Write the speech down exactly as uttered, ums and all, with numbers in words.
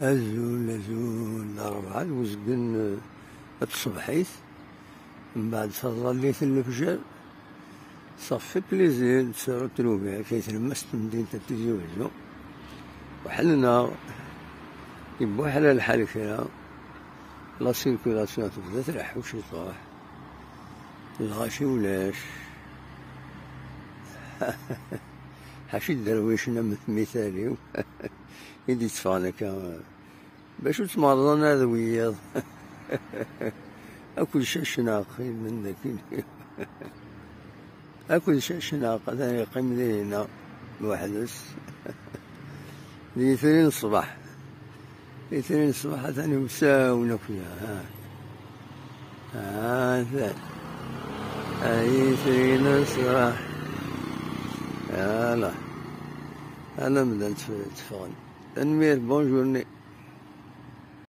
Azul, azul, rebɛa d uzgen, eh, n tṣebḥit, mbeɛd taẓallit n lefjer, ça fait plaisir de se retrouver, akka i tlemmast n temdint n Tizi Wezzu. Weḥlen-aɣ, yewweḥla lḥal kra, la circulation tebda treḥḥu ciṭuḥ, lɣaci ulac. Ḥaca iderwicen am tmital-iw i d-itteffɣen akka. Bac ur ttmerḍen ara d wiyaḍ. Akked cacnaq, ilmend akkin. Akked cacnaq, atan yeqqim dinna, weḥd-s. Di yitri n ṣṣbeḥ. Yitri n ṣṣbeḥ, atan iwsawen akk-ya, ha. Atan. Ay yitri n ṣṣbeḥ. Ala. Ala medden ttf-, tteffɣen. Tanemmirt, bonne journée.